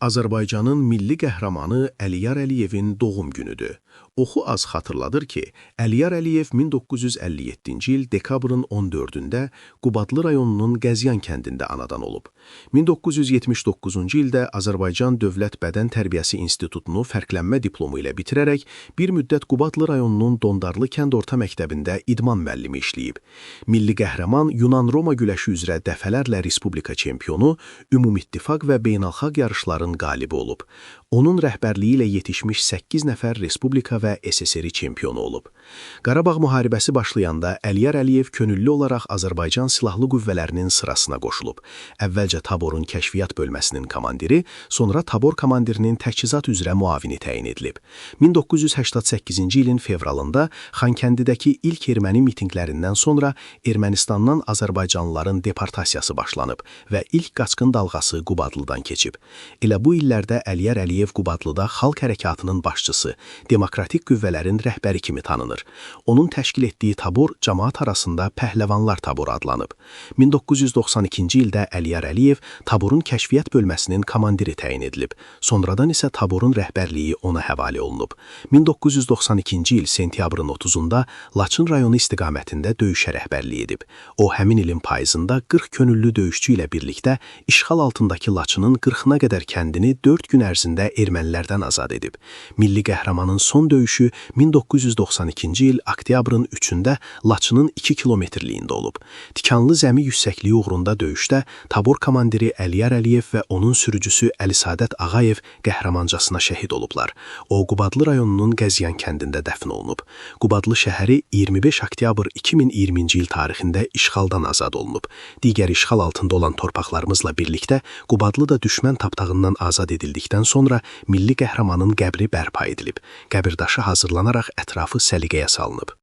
Azərbaycanın milli qəhrəmanı Əliyar Əliyevin doğum günüdür. Oxu az xatırladır ki, Əliyar Əliyev 1957-ci il dekabrın 14-də Qubadlı rayonunun Qəzyan kəndində anadan olub. 1979-cu ildə Azərbaycan Dövlət Bədən Tərbiyəsi İnstitutunu fərqlənmə diplomu ilə bitirərək bir müddət Qubadlı rayonunun Dondarlı kənd orta məktəbində idman müəllimi işləyib. Milli qəhrəman Yunan-Roma güləşi üzrə dəfələrlə respublika çempionu, ümumittifaq və beynəlxalq yarışların qalibi olub. Onun rəhbərliyi ilə yetişmiş 8 nəfər respublika və SSR çempionu olub. Qarabağ müharibəsi başlayanda Əliyar Əliyev könüllü olaraq Azərbaycan Silahlı Qüvvələrinin sırasına qoşulub. Əvvəlcə taborun kəşfiyyat bölməsinin komandiri, sonra tabor komandirinin təchizat üzrə müavini təyin edilib. 1988-ci ilin fevralında Xankəndidəki ilk erməni mitinqlərindən sonra Ermənistandan azərbaycanlıların deportasiyası başlanıb və ilk qaçqın dalğası Qubadlıdan keçib. Elə bu illərdə Əliyar Əliyev Qubadlıda xalq hərəkatının başçısı, demokratik qüvvələrin rəhbəri kimi tanınır. Onun təşkil etdiyi tabor camaat arasında Pəhləvanlar taboru adlanıb. 1992-ci ildə Əliyar Əliyev taborun kəşfiyyat bölməsinin komandiri təyin edilib. Sonradan isə taborun rəhbərliyi ona həvalə olunub. 1992-ci il sentyabrın 30-da Laçın rayonu istiqamətində döyüşə rəhbərlik edib. O həmin ilin payızında 40 könüllü döyüşçü ilə birlikdə işğal altındakı Laçının 40-na qədər kəndini 4 gün ərzində ermənilərdən azad edib. Milli qəhrəmanın son döyüşü 1992-ci il oktyabrın 3-də Laçının 2 kilometrliyində olub. Tikanlı zəmi yüksəkliyi uğrunda döyüşdə tabor komandiri Əliyar Əliyev və onun sürücüsü Əlisadət Ağayev qəhrəmancasına şəhid olublar. O Qubadlı rayonunun Qəzyan kəndində dəfn olunub. Qubadlı şəhəri 25 oktyabr 2020-ci il tarixində işğaldan azad olunub. Digər işğal altında olan torpaqlarımızla birlikdə Qubadlı da düşmən tapdağından azad edildikdən sonra milli qəhrəmanın qəbri bərpa edilib. Qəbirdaşı hazırlanaraq ətrafı səliqəyə salınıb.